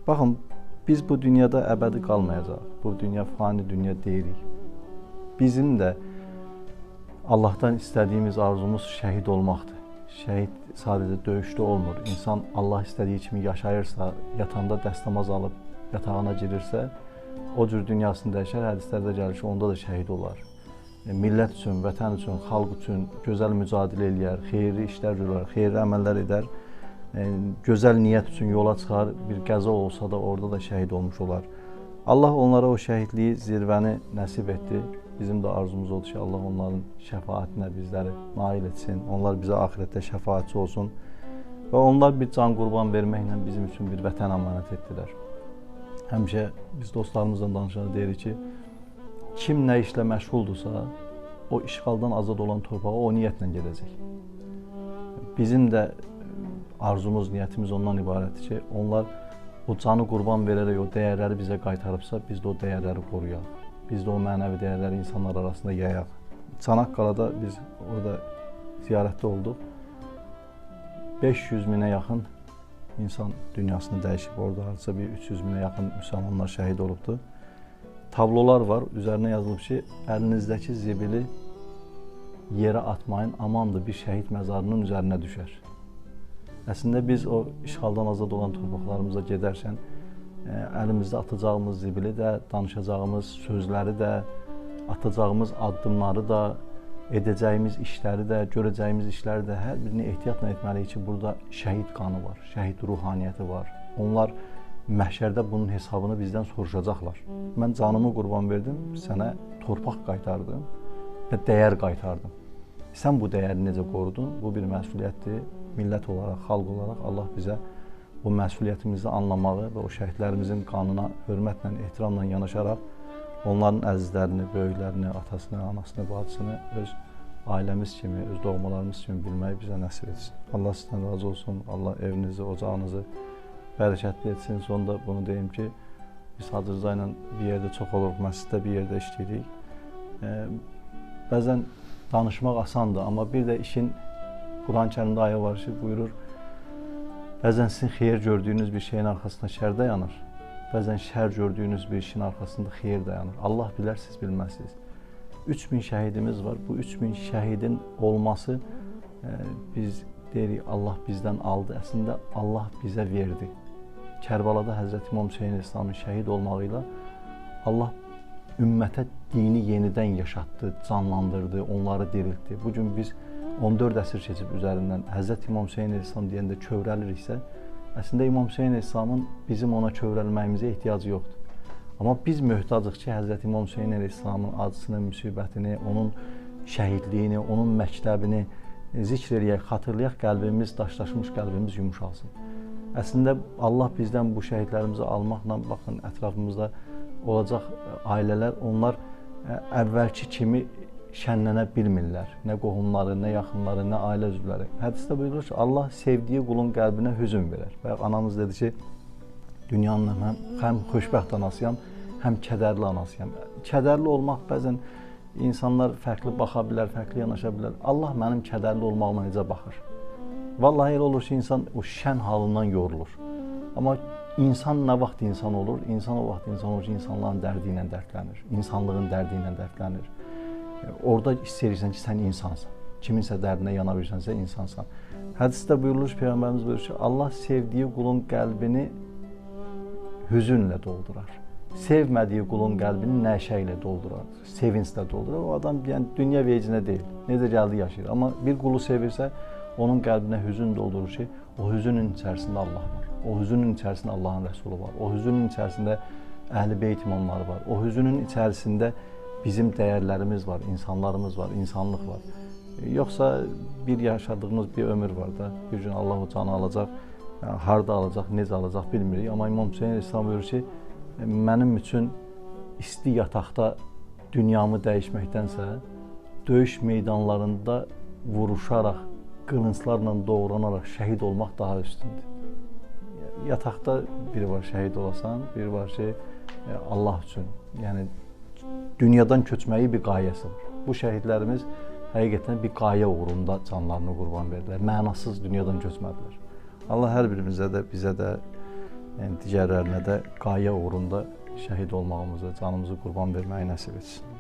Baxın, biz bu dünyada əbədi qalmayacaq. Bu dünya fani dünya deyilik. Bizim də Allahdan istədiyimiz arzumuz şəhid olmaqdır. Şəhid sadəcə döyüşdə olmur. İnsan Allah istədiyi kimi yaşayırsa, yatanda dəstəmaz alıb yatağına girirsə, o cür dünyasını dəyişər, hədislərdə gəlir ki, onda da şəhid olar. Millət üçün, vətən üçün, xalq üçün gözəl mücadilə eləyər, xeyirli işlər görər, xeyirli əməllər edər. Gözəl niyyət üçün yola çıxar, bir qəza olsa da orada da şəhid olmuş olar. Allah onlara o şəhidliyi, zirvəni nəsib etdi. Bizim də arzumuz odur ki, Allah onların şəfaətinə bizləri nail etsin. Onlar bizə axirətdə şəfaətçi olsun. Və onlar bir can qurban verməklə bizim üçün bir vətən əmanət etdilər. Həmişə biz dostlarımızla danışanda deyirik ki, kim nə işlə məşğuldursa, o işğaldan azad olan torpağa o niyyətlə gedəcək. Bizim də arzumuz, niyyətimiz ondan ibarətdir ki, onlar o canı qurban verərək o dəyərləri bizə qaytarıbsa, biz də o dəyərləri qoruyaq. Biz də o mənəvi dəyərləri insanlar arasında yayaq. Çanaqqalada biz orada ziyarətdə olduq. 500 minə yaxın insan dünyasını dəyişib. Orada hardasa bir 300 minə yaxın müsəlmanlar şəhid olubdur. Tablolar var, üzərinə yazılıb ki, əlinizdəki zibili yerə atmayın, amandır bir şəhid məzarının üzərinə düşər. Əslində biz o işğaldan azad olan torpaqlarımıza gedərkən əlimizdə atacağımız zibili də, danışacağımız sözləri də, atacağımız addımları da, edəcəyimiz işləri də, görəcəyimiz işləri də hər birini ehtiyatla etməliyik ki, burada şəhid qanı var, şəhid ruhaniyyəti var. Onlar məhşərdə bunun hesabını bizdən soruşacaqlar. Mən canımı qurban verdim, sənə torpaq qaytardım və dəyər qaytardım. Sən bu dəyəri necə qorudun? Bu bir məsuliyyətdir. Millət olaraq, xalq olaraq Allah bizə bu məsuliyyətimizi anlamağı və o şəhidlərimizin qanına hörmətlə, ehtiramla yanaşaraq onların əzizlərini, böyüklərini, atasını, anasını, bacısını öz ailəmiz kimi, öz doğmalarımız kimi bilməyi bizə nəsib etsin. Allah sizdən razı olsun, Allah evinizi, ocağınızı bərəkətli etsin. Sonda bunu deyim ki, biz Hacı Rıza ilə bir yerdə çox oluruq, məsciddə bir yerdə işləyirik. Bəzən danışmaq asandır, amma bir də işin Quran-ı Kərimdə ayə var ki, buyurur, bəzən sizin xeyir gördüyünüz bir şeyin arxasında şər dayanır, bəzən şər gördüyünüz bir işin arxasında xeyir dayanır. Allah bilər, siz bilməzsiniz. 3000 şəhidimiz var. Bu 3000 şəhidin olması biz deyirik, Allah bizdən aldı. Əslində Allah bizə verdi. Kərbəlada Həzrəti İmam Hüseyn əleyhissalamın şəhid olmağıyla Allah ümmətə dini yenidən yaşatdı, canlandırdı, onları diriltdi. Bugün biz 14 əsr keçib üzərindən Həzrəti İmam Hüseyn əleyhissalam deyəndə kövrəliriksə, əslində İmam Hüseyn əleyhissalamın bizim ona kövrəlməyimizə ehtiyacı yoxdur. Amma biz möhtacıq ki, Həzrəti İmam Hüseyn əleyhissalamın acısını, müsibətini, onun şəhidliyini, onun məktəbini zikr eləyək, xatırlayaq, qəlbimiz, daşlaşmış qəlbimiz yumuşalsın. Əslində Allah bizdən bu şəhidlərimizi almaqla, baxın, ətrafımızda olacaq ailələr, onlar əvvəlki kimi şənlənə bilmirlər. Nə qohumları, nə yaxınları, nə ailə üzvləri. Hədisdə buyurulur ki, Allah sevdiyi qulun qəlbinə hüzün verər. Və anamız dedi ki, dünyanın həm xoşbəxt anasıyam, həm kədərli anasıyam. Kədərli olmaq bəzən insanlar fərqli baxa bilər, fərqli yanaşa bilər. Allah mənim kədərli olmağıma necə baxır? Vallahi elə olur ki, insan o şən halından yorulur. Amma insan nə vaxt insan olur? İnsan o vaxt insan olur ki, insanların dərdi ilə dərdlənir, insanlığın dərdi ilə dərdlənir. Orada hiss edirsən ki, sən insansan. Kiminsə dərdinə yana bilirsənsə, insansan. Hədisdə buyurulur, Peyğəmbərimiz buyurur ki, Allah sevdiyi qulun qəlbini hüzünlə doldurar. Sevmədiyi qulun qəlbini nəşə ilə doldurar, sevinclə doldurar. O adam yəni, dünya vecinə deyil, necə gəldi yaşayır. Amma bir qulu sevirsə, onun qəlbinə hüzün doldurur ki, o hüzünün içərisində Allah var. O hüzünün içərisində Allahın Rəsulu var. O hüzünün içərisində Əhl-i Beyt imamları var. O hüzünün içərisində bizim dəyərlərimiz var, insanlarımız var, insanlıq var. Yoxsa bir yaşadığımız bir ömür var da, bir gün Allah o canı alacaq, harda alacaq, necə alacaq bilmirik. Amma İmam Hüseyn əleyhissalam buyurur ki, mənim üçün isti yataqda dünyamı dəyişməkdənsə, döyüş meydanlarında vuruşaraq, qılınclarla doğranaraq şəhid olmaq daha üstündür. Yataqda biri var şəhid olasan, biri var ki, Allah üçün, yəni dünyadan köçməyi bir qayəsi var. Bu şəhidlərimiz həqiqətən bir qayə uğrunda canlarını qurban verdilər. Mənasız dünyadan köçmədilər. Allah hər birimizə də, bizə də Yəni digərlərinə də qayə uğrunda şəhid olmağımızı, canımızı qurban verməyi nəsib etsin.